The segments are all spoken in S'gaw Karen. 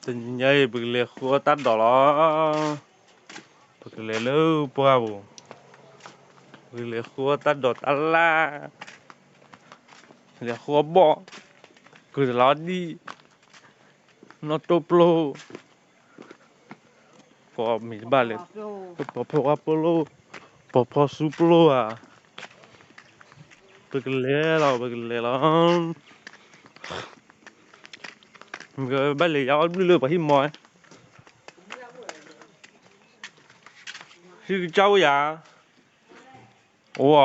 တနံၤညါအံၤ ပကလဲၤဃုအီၣ်တၢ်ဒိးလီၤ. ပကလဲၤလၢပှၢ်ပူၤ, ပကလဲၤဃုအီၣ်တၢ်ဒိးတၢ်လၣ်, လဲၤဃုအီၣ်ဘီၣ်, ကုၢ်တလါအီၣ်ဒံၣ်, နီၣ်တိၢ်ပျိၢ်, ကိးမံၤတဘၣ်လဲၣ်, ပှၤဖီဝါပျိၢ်, ပှၤဖီဆူပျိၢ်ဧါ, ပကလဲၤလီၤ ပကလဲၤလီၤ. ဘၣ်လဲၤယါအီၣ်ဘျုၣ်လၢပှၤဟံၣ်မီၤ, ဟံၣ်ကစၢ်အိၣ်ယၤ, အိၣ်,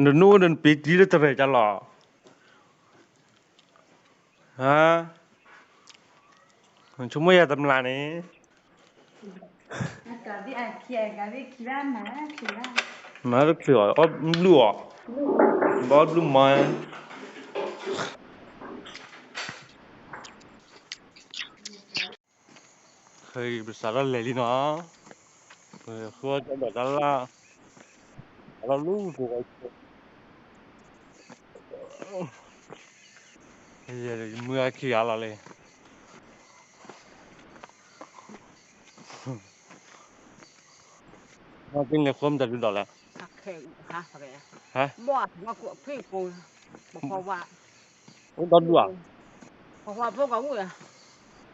နနအိၣ်ဒီးနပ့ၤတံလၢတရဲၣ်ကလီၤ, ဟါ, ဆိကမိၣ်ယၤတမျးန့ၣ်, မၤတချုးအီၤ အီၣ်ဘျုၣ်အီၤ, ဘၣ်အီၣ်ဘျုၣ်မီၤ ခဲအံၤ ပစးထီၣ်လဲၤလံနီၤ, ပဃုအီၣ်တၢ်ဒိးတၢ်လၣ်, အလီၢ်လူၤကိးဝဲ, ယမုၢ်ဂၤခံဂၤလီၤလံ, မ့ၢ်ကန့ၣ်ဃုမတၤဒုးဒိးလဲၣ်, ဟါ, အိၣ်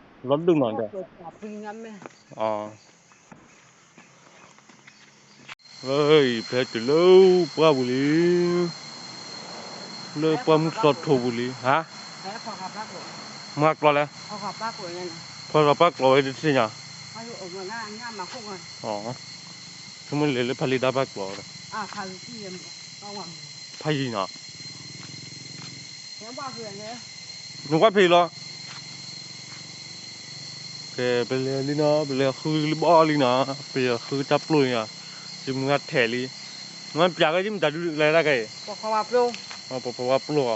ဒီဒူၣ်ဧါ, လီၤဒူၣ်နီၤ, အံၤ ဖဲတုၤလၢပှၢ်ပူၤလံ, လၢပှၢ်မုၢ်သီထိပူၤလံ, ဟါ, မုၢ်ဟါကျီလဲၣ်, ဖီထီၣ်ပၢ်ကျီဝဲတထံၣ်ညါ, ဆိကမိၣ်လဲၤလၢဖးလံဒါပၢ်ကျီဒီး, ဖးယံၤနီၤ, နကွၢ်ဖဲအံၤလီၤ. ကဲ ပလဲၤလံနီၤ, ပလဲၤဃုလံဘီၣ်လံနီၤ, ပလဲၤဃုတၢ်ပျိၢ်လံနီၤ, ယမုၢ်ဂၤထဲးလံ, မ့ၢ်ပျးကဲ ယမတၤဒုးလဲၤတၢ်ကဲအံၤ, ပှၤဖီဝါပျိၢ်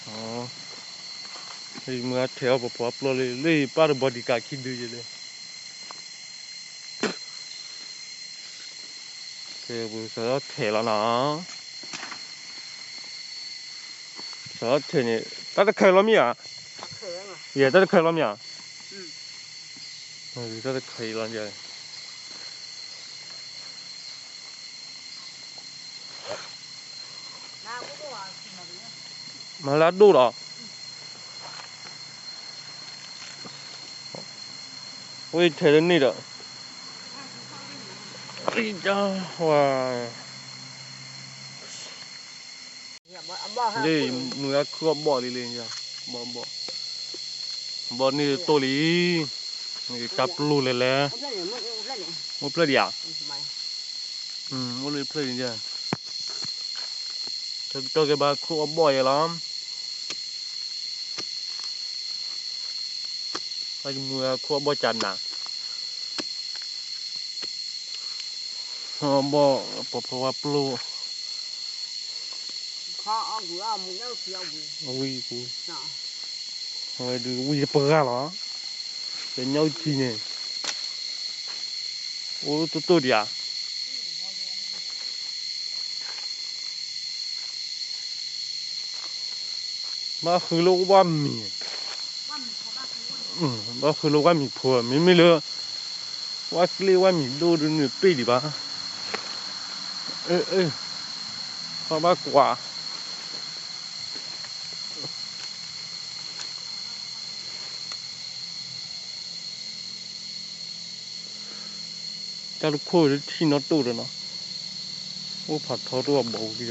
အီၤ, ယမုၢ်ဂၤထဲးအီၤ ပှၤဖီဝါပျိၢ်လံ, လၢယပၢ်တဘီဒံးကးခံဒုယလဲၤ ကဲ ပစးထီၣ်ထဲးလီၤနီၤ, စးထီၣ်ထဲးန့ၣ် တၢ်တခါလီၤမ့ၢ်ဧါ, ယဲတၢ်တခါလီၤမ့ၢ်ဧါ, တၢ်တခါလီၤ, မၤလၢအဒိၣ်ဒီး ဝဲထဲးလၢန့ၣ်ဒီး ဝါ လၢမုၢ်ဂၤခုၣ်အီၣ်ဘီၣ်လံလံ, ဘီၣ်ဘီၣ်, ဘီၣ်န့ၣ်တတိၢ်လံ, တၢ်ပျိၢ်လဲၤလဲၤ, အိၣ်ဖျဲၣ်ဒံးဧါ, အိၣ်လၢဖျဲၣ်ဒံး, တကတီၢ်ကဲဘၣ်ခုၣ်အီၣ်ဘီၣ်ယဲလီၤ. တၢ်မုၢ်ဂၤခိၣ်အဘီၣ်ကနၤ, အဘီၣ်ပှၤဖီဝါပျိၢ်, ဝံၢ်ပူၤ, အဝဲဒုးဝံၢ်တပှၢ်လီၤ, ပညၣ်အူထံန့ၣ်, အိၣ်တိၢ်တိၢ်ဒံးဧါ. ဘၣ်ဃုလၢဝၣ်မံၤ, ဘၣ်ဃုလၢဝၣ်မံၤဖိ, မ့မ့ၢ်လၢ ဝၣ်ကျ့ၣ်ဝၣ်မံၤဒိၣ်ဒုးန့ၣ်ပ့ၢ်ဒံးဘၣ်, အၢ အၢ ပဘၣ်ကွၢ် တၢ်တခိၣ်လၢထံနီၣ်တိၢ်ဒီးနီၤ, အိၣ်ဖးထီတအိၣ်အဘီဝံၤဒီး,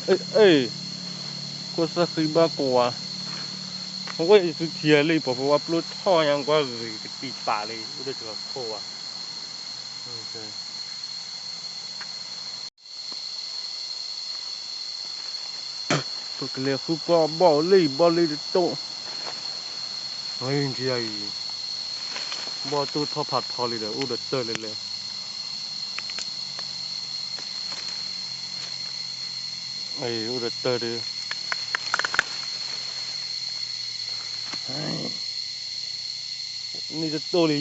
အ့ၣ် အ့ၣ် ခိၣ်သၣ်ဃံဘၣ်ကွၢ်, အဝဲယစုထံယၤလၢပှၤဖီဝါပျိၢ်ထီၣ်ညါကွၢ်ဂ့ၤကတံာ်ပာ်လံ အိၣ်ဒီးတဂၤခိၣ်ဘၣ်. ပကလဲၤဃုကွၢ်ဘီၣ်လၢအံၤ ဘီၣ်လၢတတိၢ်, အံၤ ဘီၣ်တိၢ်ထီၣ်ဖးထီလံဒီး အိၣ်ဒီးတၢၢ်လဲၣ်လဲၣ်, အိၣ်ဒီးတၢၢ်ဒီး န့ၣ်တတိၢ်လ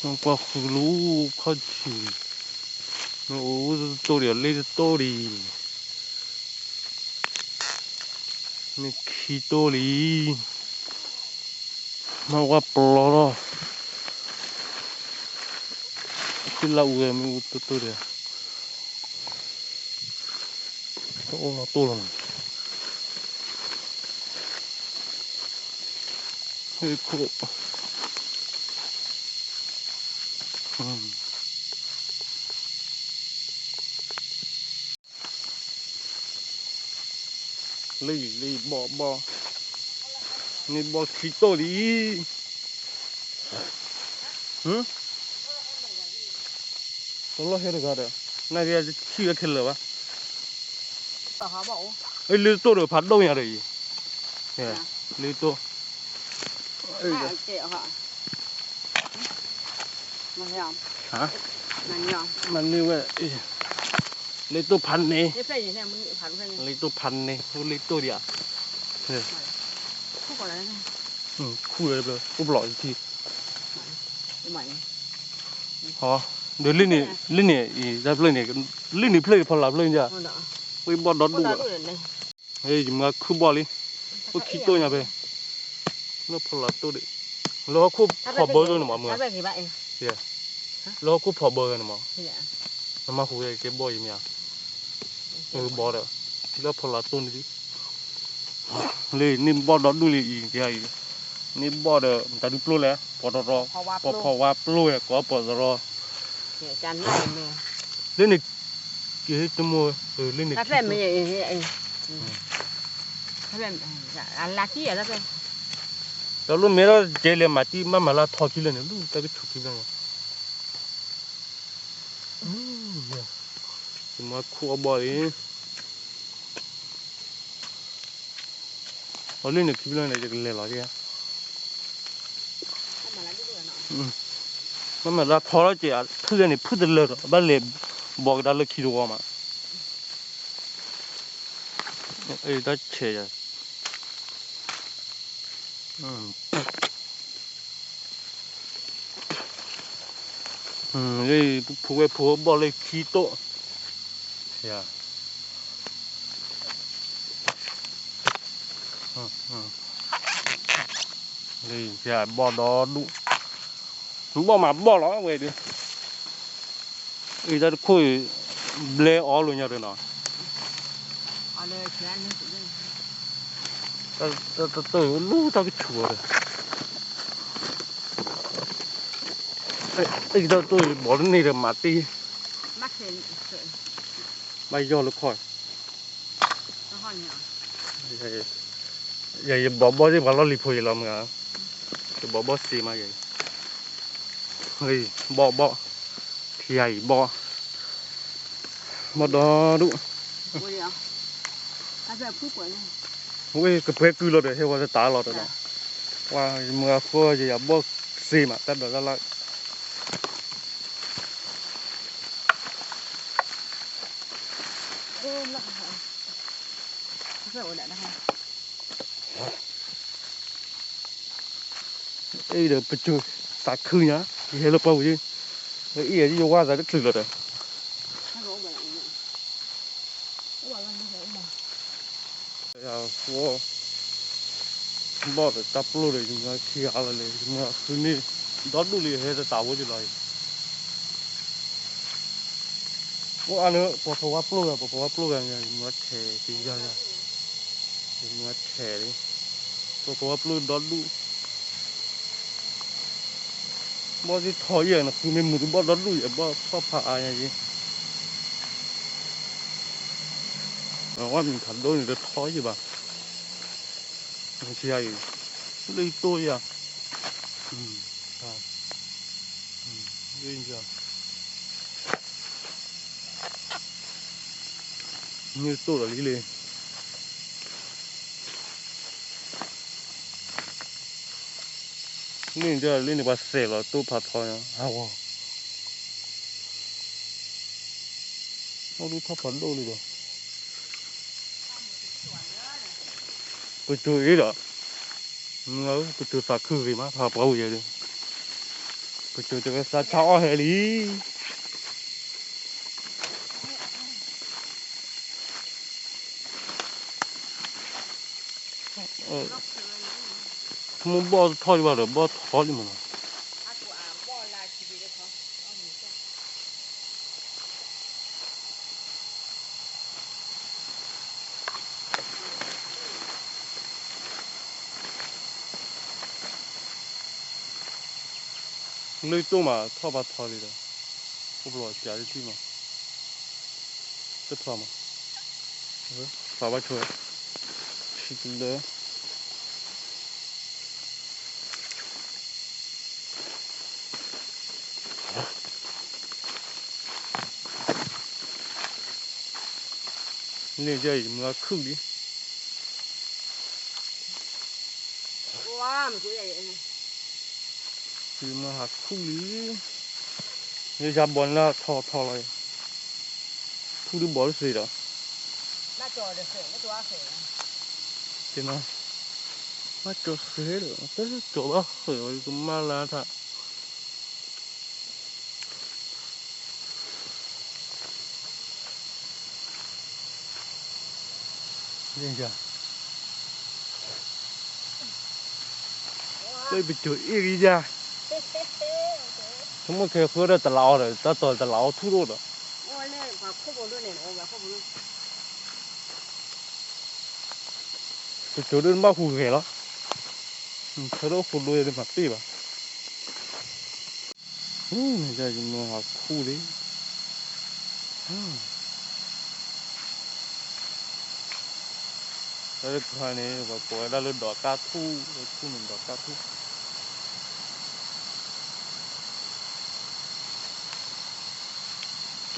ံ. ကွၢ်ဃုလၢခီၣ်ဆူၣ်, မ့ၢ်အိၣ်တတိၢ်ဒံး လ့ၣ်တတိၢ်ဒံး, မ့ၢ်ခံတိၢ်လံ, မ့ၢ်ဝဲပျီလီၤ, သ့ၣ်လၢအူဝဲမ့ၢ်အိၣ်တတိၢ်ဒံး, တအိၣ်နီတိၢ်လီၤမး, ဟ့ၣ်ခိၣ် လံလံဘီၣ်ဘီၣ်, န့ၣ်ဘီၣ်ခံတိၢ်လံ, တလီၢ်ဟဲတဂၤဒီး, နၤကထံၣ်ဝဲခဲလၢာ်ဘၣ်, လ့ၢ်တတိၢ်ဒီးဖးဒိၣ်ညါဒီးအံၤ, လ့ၢ်တတိၢ် မၤန့ၢ်ဝဲ, လ့ၢ်တိၢ်ဖးန့ၣ်, လ့ၢ်တိၢ်ဖးန့ၣ် အိၣ်လ့ၢ်တိၢ်ဒံးဧါ, ခူၣ်ဝဲ, အိၣ်ဘျီၣ်အံၤထံ, ဟီ, ဒီးလ့ၢ်န့ၣ် လ့ၢ်န့ၣ် အံၤ တၢ်ဖျၢၣ်န့ၣ် လ့ၢ်န့ၣ်ဖျၢၣ်ဖီလာ်ဖျၢၣ်ညါ, ဝံၣ်ဘီၣ်ဒီဒူၣ်လီၤ, ယမၤခုၣ်ဘီၣ်လံ, အိၣ်ခံတိၢ်ညါဖဲ, လၢဖီလာ်တိၢ်ဒံး, လၢဟီၣ်ခိၣ်ဖီၣ်ဘီန့ၣ်မးမုၢ်, လၢဟီၣ်ခိၣ်ဖီၣ်ဘီန့ၣ်မး, နမၤဟူးဝဲကဲဘီၣ်ယမ့ၢ်ဧါ, ဘီၣ်ဒီး, လၢဖီလာ်တိၢ်န့ၣ်ဒံး, လၢန့ၢ်ဘီၣ်ဒီဒူၣ်လံအံၤ, န့ၢ်ဘီၣ်ဒီး မတၤဒုပျိလဲၣ် ပီၤတရီ, ပီၤဖီၣ်ဝါပျိဝဲ ကိးပီၤတရီ, လၢန့ၣ်, ကဟ့ၣ်တမိၢ်, လၢန့ၣ်, တၢ်လၢမဲထီၣ်ကဲလဲၤမၤတံၢ် မၤမၤလၢထီခံလၢန့ၣ် လၢတၢ်ကဆူၣ်ခံလၢန့ၣ်, ယမၤခုၣ်အီၣ်ဘီၣ်လံ, အီၤလၢန့ၣ်ခံဖျၢၣ်န့ၣ် ယကလဲၤလီၤ, မ့မ့ၢ်လၢထီလီၤက့ၤ ဖုၣ်လၢန့ၣ် ဖုၣ်တလၢာ်ဒီး ဘၣ်လဲၤဘီကဒါလၢခံတဝီမး, တၢ်ဆဲးယၤ လၢ ဖိဝဲဖိဘီၣ်လၢခံတိၢ်, ယၤ, လၢယၤဘီၣ်ဒီဒူၣ်, ဘီၣ်မးဘီၣ်လီၤဝဲဒၣ်, အံၤတၢ်တခိၣ်အံၤ ဘျဲအီလိာ်ညါဒီးနီၤ, တၢ်တၢ်တၢ်လၢတၢ်ကဆူၣ်အီၤဒီး, အံၤတၢ်တၢ်ဘီၣ်တန့ၢ်ဒီးမၤတ့ၢ်, ဘၣ်ယီၢ်လၢခီၣ်, ယဘီၣ်ဘီၣ်သ့ၣ်ပှၤလီၢ်လံၤဖိယံၤလီၤမ့ၢ်ဧါ, ယဘီၣ်ဘီၣ်စ့မးယံၤ, ဘီၣ်ဘီၣ်, ဖံယၤအံၤဘီၣ်, ဘီၣ်ဒီဒူၣ်, ဝဲကပှဲၤကုၢ်လီၤဒီး ဟဲဝဲတတးလီၤဒီးနီၤ, ပှၤယမုၢ်အဃိယယၤဘီၣ်စ့မး တၢ်ဒိးတၢ်လၢ် အံၤဒီးပစိၤသးခုညါ ယဟဲလၢပှၢ်ပူၤ, အံၤယဝါသးတချုးလီၤဒီး, ယဃီ ဘီၣ်ဒီးတၢ်ပျိၢ်ဒီး ယမၤခံဂၤလီၤလံ, ယမၤဃုန့ၢ် ဒီဒူၣ်လံဟဲတတးဝဲဒၣ်လီၤအံၤ, အိၣ်အါန့ၣ် ပီၤဖီဝါပျိၢ်ဂၤ ပီၤဖီဝါပျိၢ်ဂၤညါ ယမၤထဲးကယၤယၤ, ယမၤထဲးလံ, ပီၤဖီဝါပျိၢ်ဒီဒူၣ် ဘီၣ်သ့ၣ်ထီယဲၢ် နဃုမ့ၢ်မုာ်တဘီၣ်ဒီဒူၣ်ယဲၢ် ဘီၣ်ထီၣ်ဖးအါညါယဲၢ်, ဝဲမုာ်ဖးဒိၣ်န့ၣ်တထီယဲၢ်ဘၣ်, ဆံးအံၤ, လၢယတိၢ်ယၤ, မ့ၢ်တိၢ်ဒီးလံလံ လၢန့ၣ် လၢန့ၣ်ပှၤစဲးလီၤတိၢ်ဖးထီညါ အဝဲ, အိၣ်ဒုးထီၣ်ဖးဒိၣ်လံဒီး, ပစိၤအံၤဒီး, ပစိၤသးခုဂ့ၤမး ဖးပှၤအိၣ်ယဲၢ်ဒီး, ပကၠိတကသါဆါအီၣ်ဟဲလံ. မ့ၢ်ဘီၣ်ထီၣ်လံဘၣ်ဒီး ဘီၣ်ထီၣ်လံမးနီၤ. လၢတိၢ်မး ထီၣ်ဘၣ်ထီလံဒီး အိၣ်ဘျီပျးလၢထံမး တဖျီမး ဖျီဘၣ်ဆိ ဆံတလၢ န့ၣ်ယမၤခုၣ်လံ ယမၤဟးခုၣ်လံ ယယၤဘီန့ၣ်လၢထီထီလီၤ ထူၣ်ဒုဘီတသ့ဒီး ဘၣ်ကၠီၤဃဲဒီး တကၠီၤဘၣ်ဃဲအီၤ ယကမၢလၢထး ပကၠိၤအ့ၣ်ဂံယၤ ဆိကမိၣ်ခဲဃုဒီးတလးအီၤဒီး တၢ်တီၤတလးအီၤထူၣ်တအိၣ်ဒီး ပကၠိၤဒုးနဘၣ်ဟူးဂဲၤလီၤ ဆၢဒိၣ်ဃိဒိၣ်ယၤဒုးမၤပ့ၢ်ဘၣ် ယမၤဟးခူၣ်လံ တၢ်တခါန့ၣ် ပှၤကိးဝဲဒၣ်လၢဒိးကါထူၣ် လၢထူၣ်န့ၣ်ဒိးကါထူၣ်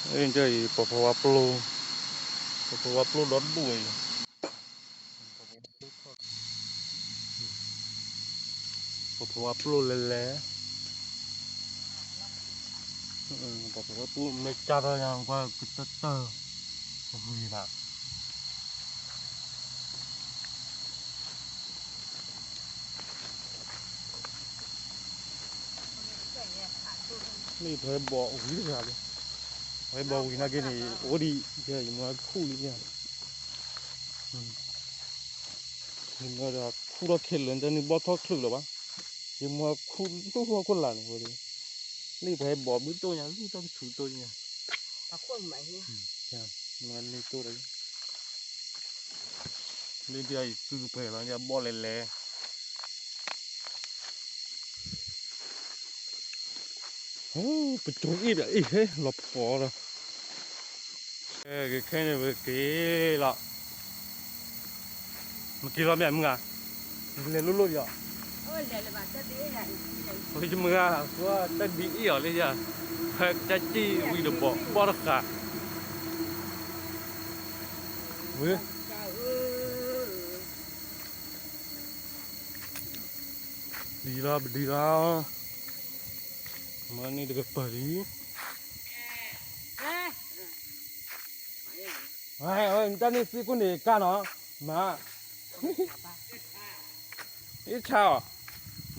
အံၤ ပီၤဖီဝါပျိ ပီၤဖီဝါပျိဒီဒူၣ်ဝဲအံၤ ပီၤဖီဝါပျိလဲၤလဲၤ ပီၤဖီဝါပျိမ့ၢ်ကၢ်ထီၣ်ယၤ ကွၢ်ကတၢၢ်တၢၢ် ဝံၤဘၣ် မ့ၢ်ဖဲဘီဝံၤတဂၤလံ ဖဲဘီဝံၤနာ်က့န့ၣ် အိၣ်ဒံး ယမၤခူၣ်လံ ယမၤဒီးခူၣ်ထီၣ်ခဲလၢာ် တၢ်န့ၣ်ဘီၣ်ထီၣ်ချုးလၢၤဘၣ် ယမၤခူၣ်လၢဟီၣ်ခိၣ်လာ်န့ၣ်ဝဲ လံာ်ဖဲဘီဘုတိၢ်ညါ လံာ်တၢ်ကဆူးတိၢ်ညါ မၤလံာ်တိၢ်ဒီး လံာ်ဒ်အံၤကုၢ်ပှဲၤလီၤ ယဘီၣ်လဲၤလဲၤ ပကၠိၤအ့ၣ်ဒီးအ့ၣ်ဟဲလီၤဖီဒီး ခဲန့ၣ်ပက့ၤလီၤ မ့ၢ်က့ၤလီၤမ့ၢ်မုၢ်ဂၤ လဲၤလိၣ်လိၣ်လီၤ ယမုၢ်ဂၤ ကွၢ်တၢ်ဒ်အ့ၣ်အီၤလၢယၤ တၢ်စံၣ်ဝံၤတဘီၣ် ဘီၣ်တဃာ် ဝဲ ဒ်လီၤ ပဒ်လီၤ မၤန့ၢ်တကပၤလံ တၢ်န့ၣ်သံကွၢ်န့ၣ်ကါနီၤ မၤ အ့ၣ်ဆါအီၤ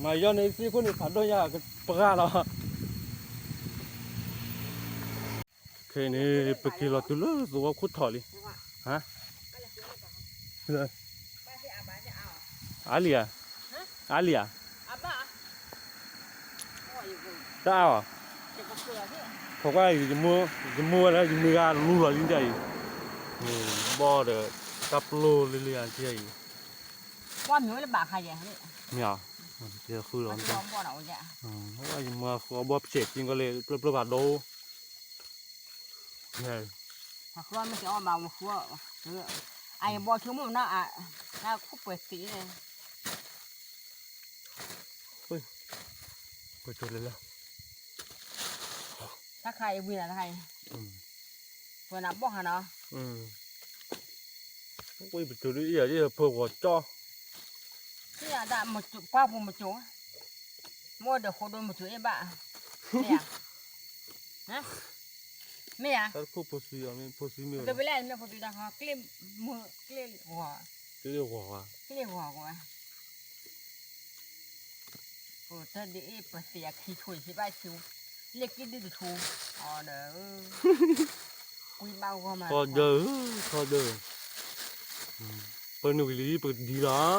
မၤယီၤန့ၣ်သံကွၢ်န့ၣ်ဖးဒိၣ်ညါပှၢ်လီၤ ခဲအံၤန့ၣ် ပက့ၤလီၤတုၤလၢသဝီခိၣ်ထီၣ်လံ ဟါ အါလံဧါ အါလံဧါ တၢ်အါအီၤ ဖိခွါအံၤ ယမိၢ်ဝဲလၢယမုၢ်ဂၤလူလီၤလံတၢ်အံၤ ဘီၣ်ဒီး တၢ်ပျိလံလံဧါတၢ်အံၤ ဘီၣ်မ့ၢ်ဝဲလၢဘၣ်ခါယဲၢ် မ့ၢ်ဧါ ယဃုလီၤ ယမၤဃီဘီၣ်ပစဲးက့ကီလၢ ပျၢပျၢဖးဒိၣ် အဃိမ့ၢ်တဲအီၣ်ဘၣ်မဃုအီၣ် အယဘီဆိကမိၣ်မ့ၢ်နီၤ အခိၣ်ပှဲၤသ့န့ၣ် ပကၠိၤလဲၤလၢ တၢ်ခါအံၤဝံၤနၤတခါအံၤ ပှဲၤနၤဘီၣ်ခါနီၤ ပကၠိၤဒ်အံၤ ယဖၢဂီၤကၠီ ပှၢ်ပူၤမကၠိၤ မ့ၢ်ဒီးဃိဒိမကၠိၤအ့ၣ်ဘၣ် မ့ၢ်ဧါ မ့ၢ်ဧါ တၢ်တခိၣ်ဖိသံအီၤ ဖိသံမ့ၢ် ကဘၣ်လဲၣ် မ့ၢ်ဖိသံတၢ်ခီ ကျ့ၣ်မုၢ် ကျ့ၣ်ဂီၤ ကျ့ၣ်ဂီၤ ကျ့ၣ်ဂီၤကွၢ် တၢ်ဒ်အံၤ ပသ့ၣ်အခံဆိဟ့ၣ်ဘၣ်ဆိ, လ့ၣ်ကံၣ်ဒုၣ်တဆိ, အီဒီး, ကွံဘၣ်ဂီၢ်မး, ထီဒၢ, ထီဒၢ, ပနုာ်ဝံၤလံ ပကဒံလီၤ, ပာ်တီၢ်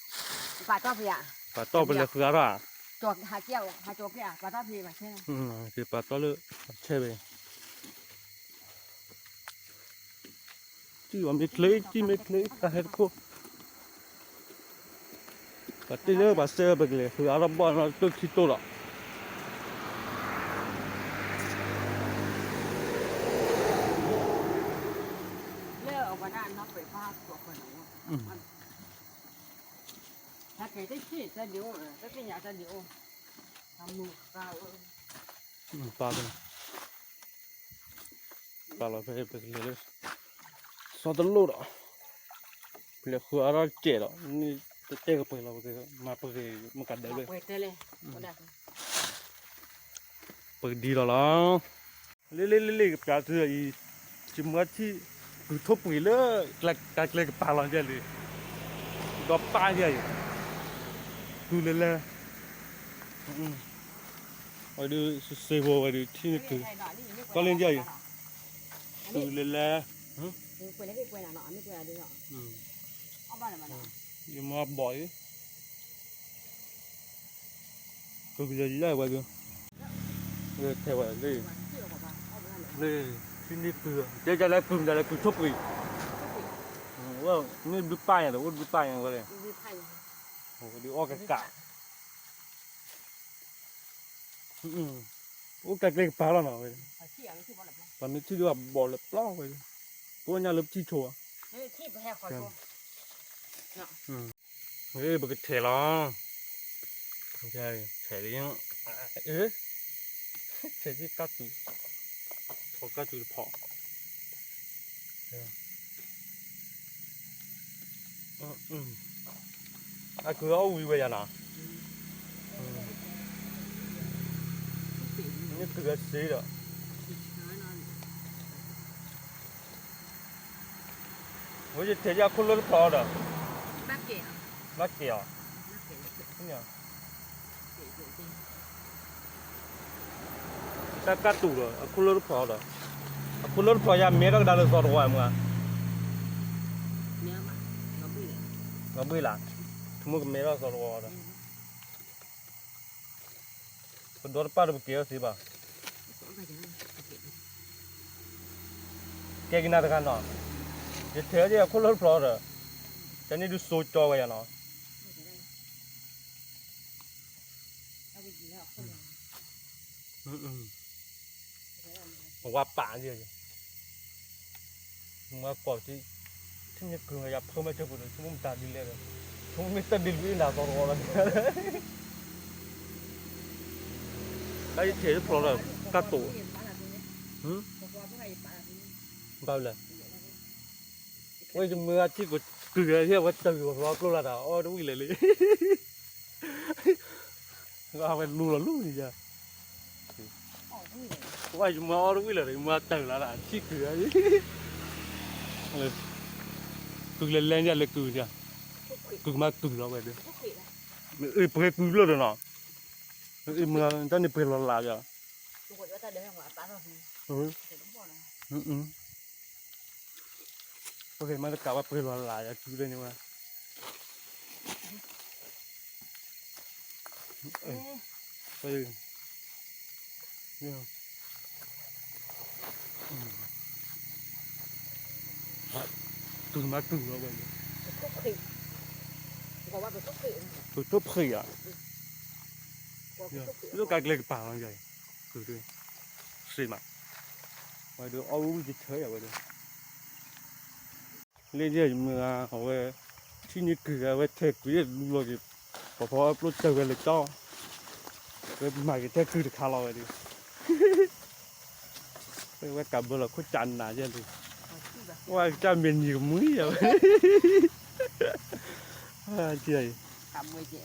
ဖဲ, ပာ်တီၢ်ပလဲၤဃုအါထီၣ်, ဟးက့ၤ, ဟးက့ၤ, ပာ်တီၢ်ဖဲ, ပာ်တီၢ်လၢ, ဆဲးဝဲ စံၣ်အီၤမ့ၢ်ချ့, စံၣ်မ့ၢ်ချ့, တၢ်ဟဲတခိၣ်, ပှၤတ့လၢပှၤစဲဝဲ ပကလဲၤဃုအါထီၣ်ဘီၣ်နီၢ်တိၢ်ခံတိၢ်ဒီး, လၢအဝဲဒၣ်နီၢ်ပှဲၤဖးကိးခွဲးန့ၣ်, ဟဲက့ၤတဆံၣ်တၢ်ဒံးအိၣ်, တသ့ၣ်ညါတၢ်ဒံးအိၣ်, ပာ်လီၤ, ပာ်လီၤဖဲပကလဲၤလၢ, စီၤတလိၣ်ဒီး, ပလဲၤဃုအါထီၣ်စဲးဒီး မ့ၢ်တတဲကပှဲၤလီၤ, မၤပဂ့ၤမ့ၢ်ကဒၢလၢ, ပကဒံလီၤလီၤ, လ့လ့လ့လ့ ကပျးသုအံၤ, ယမုၢ်ထံၣ်, ကုၢ်ထိၣ်ပှ့ၤလၢ, ကျဲကပၤလီၤယဲလံ, ဒီးပၢ်ယဲအံၤ, ကုၢ်လဲၤလဲၤ ဝဲဒုး စစ့ဖိဝဲဒုး ထံၣ်န့ၢ်ကုၢ်, ကီလ့ၣ်ယဲအံၤ, ကုၢ်လဲၤလဲၤ, ယမၤဘီၣ်အံၤ, ကုၢ်လဲၤလဲၤဝဲဒုး, ထဲဝဲလံ, လံ, ထံၣ်န့ၢ်ကုၢ်, ကဲကဲလဲၤကုၢ်မတၤလဲၤကုၢ်ထိၣ်ပှ့ၤ, မ့ၢ်ဘျုးပၢ်ညါဒီး အိၣ်ဘျုးပၢ်ညါဝဲလဲၣ်, ဝဲဒုးအီၣ်ကကး အိၣ်ကကျဲကပၤလီၤနီၤ, ပှၤမ့ၢ်ထံၣ်ဒုးအဘီၣ်လၢပျီဝဲ, ပအိၣ်ညါလၢပထံၣ်ဆိ, ပကထဲးလီၤ, ထဲးလံ, ထဲးက့ၤကၢ်တူာ်, ဖီကၢ်တူာ်တဖီ အကုၢ်အီၣ်ဝံၤဝဲယၤနီၤ, မ့ၢ်ကုၢ်အစ့ဒီး, ဝဲယထဲးယခိၣ်လၢတဖျီဒီး, ဘၣ်ကဲအီၤ, တၢ်ကၢ်တူာ်ဒီး အခိၣ်လၢတဖျီဒီး, အခိၣ်လၢတဖျီယၤမဲထီၣ်ကဒါလၢသီတဝီမး, ဘှ့ၣ်လၢ, ဆိကမိၣ်ကမဲထီၣ်သီတဝီဒီး, ပဒီတပၣ်ဒီးပကဲထီၣ်သ့ဘၣ်, ကဲကနၣ်တဂၤနီၤ, ယထဲးယခိၣ်လၢတဖျီဒီး, တၢ်န့ၣ်ဒုးစိကၠီဝဲယၤနီၤ အဝဲပာ်, မၤကိး, ထံၣ်န့ၢ်ကုၢ်ယၤဖၢမ့ၢ်ဆၢပူၤဒီး ဆိကမိၣ်မတၤဒ်လဲၣ်ဒီး, ဆိကမိၣ်မ့ၢ်တၢ်ဒ်လွံၢ်အ့ၣ်နၤသီတဝီလီၤ, တၢ်ယထဲးတဖျီဒီး, ကၢ်တူာ်, ဘၣ်လဲၣ် ဝဲယမုၢ်ဂၤထံၣ်ကကုၢ်ဂၤဟ့ၣ်ဝဲတၢ်ဂ့ၤဝဲဖျီကျိလၢတၢ်အီၣ်တဝံၣ်လဲၣ်လံ, အဝဲလူလီၤလူန့ၣ်ယၤ, ဝဲယမုၢ်အီၣ်တဝံၣ်လၢၤဒီး ယမုၢ်အတၢ်လၢတၢ်ထံၣ်ကုၢ်ဂၤ, ကုၢ်လဲၤလဲၤယၤလဲၤကုၢ်ယၤ, ကုၢ်မၤကုၢ်လီၤဝဲဒီး, ပှဲၤကုၢ်လၢာ်ဒီးနီၤ, မုၢ်တၢ်န့ၣ်ပှဲၤလီၤလးယၤ, ပှဲၤမၤတကးဝဲပှဲၤလီၤလးယၤကုၢ်လၢန့ၣ်ဝဲ ကုၢ်မၤကုၢ်လီၤဝဲ, ပထိၣ်ဖှံးဧါ, လၢကကျဲကပၤလီၤ, ကုၢ်, စ့မး, ဝဲဒီးအီၣ်ဝံၣ်တဆၢယၤဝဲဒီး လၢယဲၢ်ယမုၢ်ဂၤ အဝဲ ထံၣ်န့ၢ်ကုၢ်ဂၤ အဝဲထဲးကွံာ်လူလီၤက့ၤ ပှၤဖီအပျိၢ်တၢ်ဝဲလၢကၠီ ဝဲမၤက့ၤထဲကုၢ်တခါလီၤဝဲဒီး ဝဲကးဘၢလီၤခိၣ်ကၠးနးယဲၢ်လံ ဝဲကၠၢ်မ့ၢ်နံၤကမှံယၤဝဲ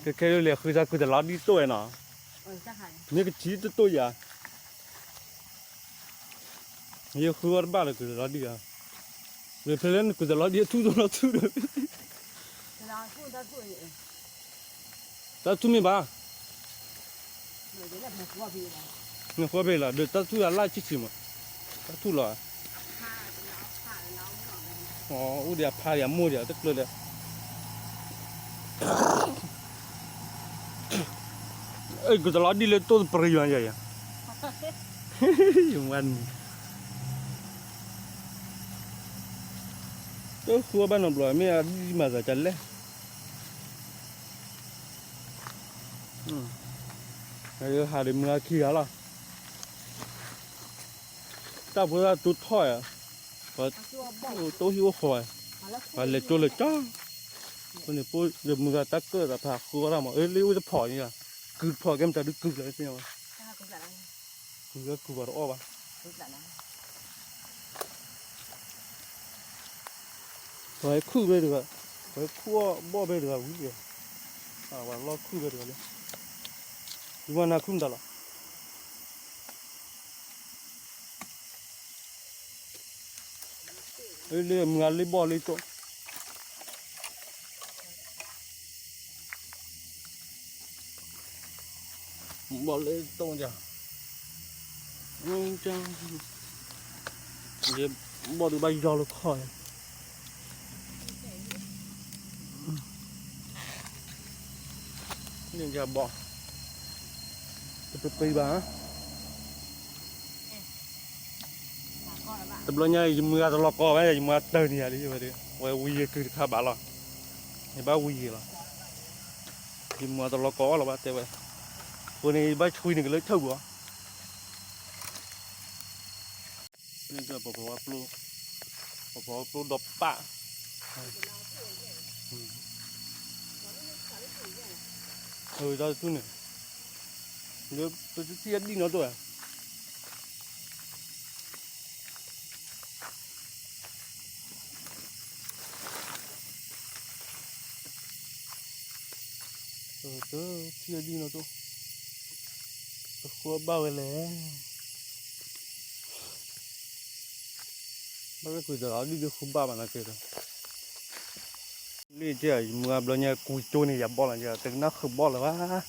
ကဲခဲလၢာ်လဲၤဃုသးကုၢ်တလီၤဒံၣ်တိၢ်ဝဲနီၤ မ့ၢ်ကထံၣ်တတိၢ်ယၤ ယဃုအီၣ်တဘၣ်လၢကုၢ်တလီၤဒံၣ်ဧါ ဝဲဖဲလၢနကုၢ်တလီၤဒံၣ်အထူၣ်ဒိၣ်လီၤထူၣ်ဒီး တၢ်ထူၣ်မ့ၢ်ဘၣ် နဃီဖဲလီၤ ဒီးတၢ်ထူၣ်အလၢ်ဆံးဆံးမး, တၢ်ထူၣ်လီၤ, အိၣ်ဒံးအဖါဒံးအမိၢ်ဒံးတကျၢၤလၢ, အဲ ကတလီၤဒ်လၢတိၢ်တပရံယွၤယၤယၤ, ယမၤန့ၣ်, တဃုဘၣ်နီတဘျီ မ့ၢ်အဒ်မၤသးကလဲၣ် ဟးဒီးမုၢ်ဂၤခံဂၤလီၤ, တၢ်ဖိသၣ်တိထီၣ်ဧါ, ပှၤတိၢ်ဟံၣ်အိၣ်ဃီဧါ, ပှၤလဲၤကၠိလဲၤကၠီ, အဃိန့ၣ် ပဒီးမုၢ်ဂၤတၢ်ကၢၣ်သးဖးဃုအီၣ်တၢ်မး အလၢအိၣ်တဖီၣ်န့ၣ်, ကုၢ်တဖီၣ်ကဲမတၤဒုကုၢ်လၢသ့ၣ်ညါဘၣ်, ကုၢ်လၢကုၢ်ပှၤတအီၣ်ဘၣ် ပှၤဟဲခုၣ်ဖဲတဂၤ, ပှၤဟဲခုၣ်အီၣ်ဘီၣ်ဖဲတဂၤဝံၤ, ပှၤလီၢ်ခုၣ်ဖဲတဂၤလၢ, ယမၤနၤခုၣ်မတၤလီၤ, လၢမုၢ်ဂၤလၢဘီၣ်လၢတိၢ်, ဘီၣ်လၢတိၢ်ယၤ, ယဘီၣ်ဒုးဘၣ်ယီၤလၢခီၣ်, န့ၣ်ယဘီၣ်, တပပံဘၣ် တဘျီညါ ယမုၢ်ဂၤတလီၤကီဝဲ ယမုၢ်ဂၤတၢၢ်န့ၢ်ယၤလံဝဲဒီး အဝဲဝံၤယကုၢ်တခါဘၣ်လီၤ, ယဘၣ်ဝံၤယံၤလီၤ, ယမုၢ်ဂၤတလီၤကီအီၣ်လီၤဘၣ်တဲဝဲ, အဃိန့ၣ် ယဘၣ်ဆွံန့ၢ်က့ၤလၢထၢၣ်ပူၤလီၤ, ပပီၤဖီဝါပျိ, ပပီၤဖီဝါပျိဒီးပၣ်, အဝဲဒၣ်တထူၣ်န့ၣ်, လၢပတထံၣ်အဒံၣ်နီတဒိၣ်ဧါ တထံၣ်အဒံၣ်နီတဒိၣ်, တဃုဘၣ်ဝဲလဲၣ်, ဘၣ်ဝဲကွံာ်ဒီး အဒံၣ်တဃုဘၣ်ဘၣ်နီၤက့ၤဒီး လၢယမုၢ်ဂၤဘျီညါ ကွံာ်ကၠိန့ၣ် ယဘီၣ်လီၤ, တကနၣ်ဃုာ်ဘီၣ်လၢၤဘၣ်,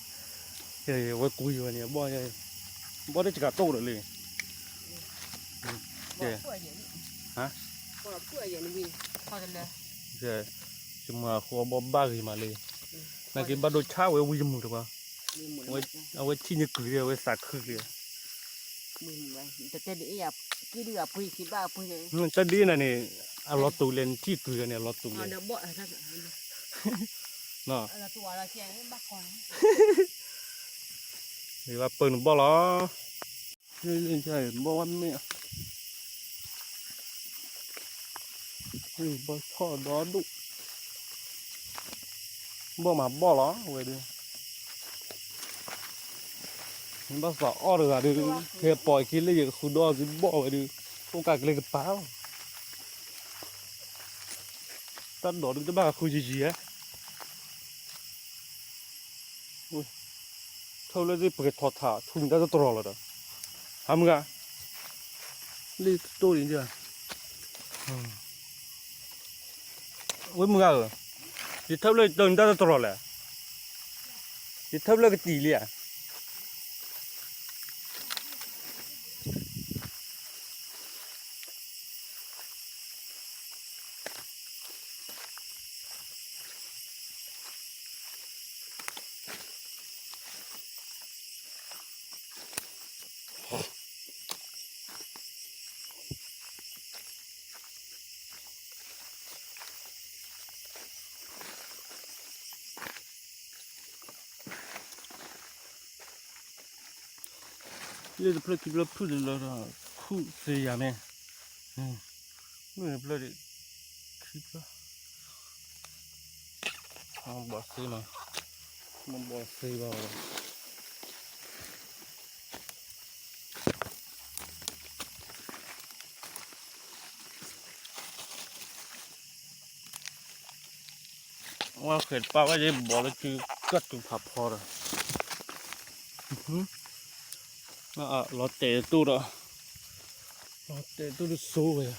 ဝဲကွံာ်ဝဲန့ၣ် ယဘီၣ်, ဘီၣ်တစကၤတိၢ်ဒီးလံ, ဟါ, ယမုၢ်ဂၤဃုအီၣ်ဘီၣ်ဘၣ်ဂ့ၤမးလံ, နာ်က့ဘၣ်ဒိဆါဝဲဝံယမုၢ်တပှၤ, အဝဲထံၣ်ညါကုၢ်လံ အဝဲသးခုလံ တၢ်ဒ်နၤန့ၣ် အလီၤတူာ်လဲၣ် နထံၣ်ကုၢ်ဂၤန့ၣ် အလီၤတူာ်လဲၣ်, ဘၣ်ပၢနဘီၣ်လီၤ, ဘီၣ်ဝဲမ့ၢ်, ဘီၣ်ဆီၣ်ဒီဒူၣ်, ဘီၣ်မၤဘီၣ်လီၤဝဲဒုး ဘၣ်သးအီၣ်တဂၤဒီး ဟဲပိာ်အခံလၢယကဃုဒီးသုဘီၣ်ဝဲဒုး အိၣ်ကးကလဲကပၤလီၤ, တၢ်ဒိးဒုးတဘၣ်ဃုယံာ်ယံာ်ဧါ, ထၢၣ်လၢသ့ၣ်ပကထီၣ်ထး ဆူန့ၣ်တၢ်တတြီၤလီၤဒီး, ဟါမုၢ်ဂၤ, လ့ၣ်တတိၢ်ဒံး, ဝဲမုၢ်ဂၤဧၢ, ယထၢၣ်ဖျၢၣ်ယတၢၢ်န့ၣ်တၢ်တတြီၤလဲၣ်, ယထၢၣ်ဖျၢၣ်ကတံာ်လံဧါ လၢတဖျၢၣ်ခံဖျၢၣ်ဖုၣ်တလၢဒီး ခူၣ်သ့ယၤမ့ၢ်, မ့ၢ်တဖျၢၣ်ဒံး, ခံဖျၢၣ်, ဘီၣ်သ့မး, မ့ၢ်ဘီၣ်သ့ဘၣ်ဝဲ ဝဲဃဲၤတပၢ်ဝဲယဘီၣ်လၢစုကၢ်တူာ်ဖးဖီဒီး, လီၤတဲာ်တတိၢ်ဒီး, လီၤတဲာ်တတိၢ်တစိဝဲ ယၤ ယၤ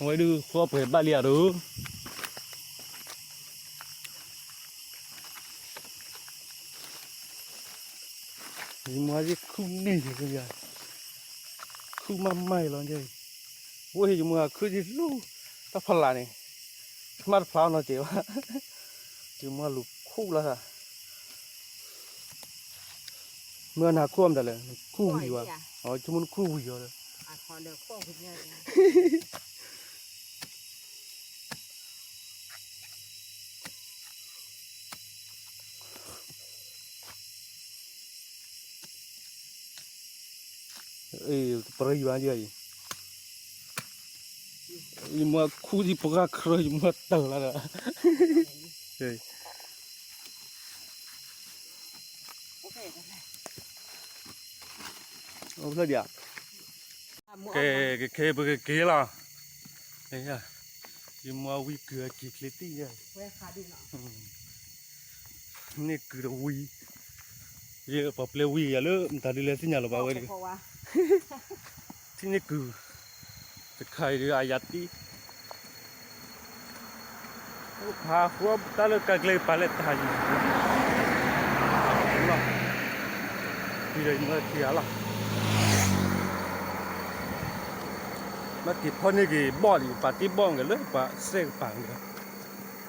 ဝဲဒုးဃီပှဲၤဘၣ်လံဧါဒိၣ်. ယမွၤယခုၣ်န့ၢ်ယၤ, ခုၣ်မးမးအံၤလီၤ. ဝဲယမွၤခုၣ်ယလူၢ် တၢ်ဖီလာ်န့ၣ်, မ့ၢ်တဖျါအီၤနီတစဲးဘၣ်. ယမွၤလူၤခူၣ်လီၤသး မ့ၢ်နၤခူၣ်အီၤမတၤလဲၣ်, နခူၣ်ဝံၤဝဲ, ဆိကမိၣ်နခူၣ်ဝံၤအီၤဒီး တပရံဘၣ်, ယမွၤခူၣ်ဒံးပှၢ်ခရၢ ယမွၤတၢၢ်လီၤဒီး အိၣ်ဖျဲၣ်ဒံးဧါ. ကဲ ကဲ ကဲ ပကက့ၤလီၤ. ယမွၤဝံကုၢ်အက့ၤချ့တံၢ်ယၤ, န့ၢ်ကုၢ်တဝံ, ယပှၤပျဲဝံယၤလၢ မတၤဒ်လဲၣ်သ့ၣ်ညါလီၤဘၣ်ဝဲ, ထံၣ်န့ၢ်ကုၢ် တခါအံၤဒီးအယၤတံၢ် အိၣ်ဖးဃီပတၢ်လၢကကျဲကပၤလဲၣ်တၢ်ယံၤလီၤ, ဒီးယမ့ၢ်ထံဂၤလီၤ, မ့ၢ်က့ၤဖီၣ်န့ၢ်က့ၤဘီၣ်လံ, ပာ်တ့ၢ်ဘီၣ်က့ၤလၢပှၤစဲကပၤန့ၣ်,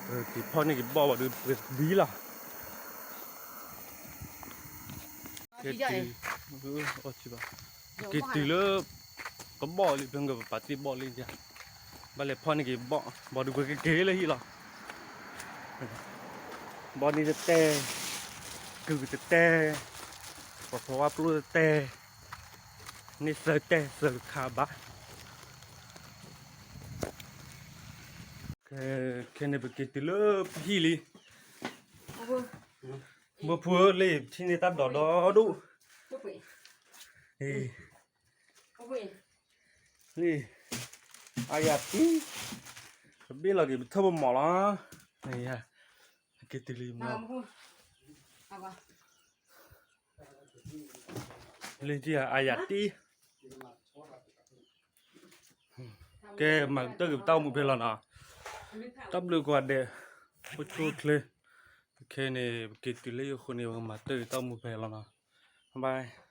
က့ၤဖီၣ်န့ၢ်က့ၤဘီၣ်ဝဲဒီးပကဒံလီၤ. ကဲ, က့ၤတုၤလၢ ကဘီၣ်လံ ဖဲကပာ်တ့ၢ်ဘီၣ်လံ, ဘၣ်လဲၤဖီၣ်န့ၢ်က့ၤဘီၣ် ဘၣ်ဒီးပကက့ၤလၢဟံၣ်လီၤ. ဘီၣ်န့ၣ်တတဲ, ကုၢ်တတဲ, ပှၤဖီဝါပျိတတဲ, န့ၢ်သၢတဲသၢတခါဘၣ်. ခဲန့ၣ်ပက့ၤတုၤလၢပဟံၣ်လံ. ဘိဖိလံ ပထံၣ်န့ၢ်တၢ်ဒိးဒီဒူၣ်, လံ, အယၤတံၢ်, ပဘ့ၣ်လီၤက့ၤပထၢၣ်ပမီၤလီၤ. က့ၤတုၤလံ, လံ အယၤတံၢ်. ကဲ မၤကတၢၢ်က့ၤပတၢ်အိၣ်မူဖဲလီၤနီၤ. တၢ်ဘျုးကိးဂၤဒဲး, အိၣ်ဆူၣ်အိၣ်ချ့, ခဲန့ၣ် ပက့ၤတုၤလၢယိၤဃိန့ၣ် ပကမၤကတၢၢ်က့ၤတၢ်အိၣ်မူဖဲလီၤနီၤ. ဘၣ်ဘၣ်.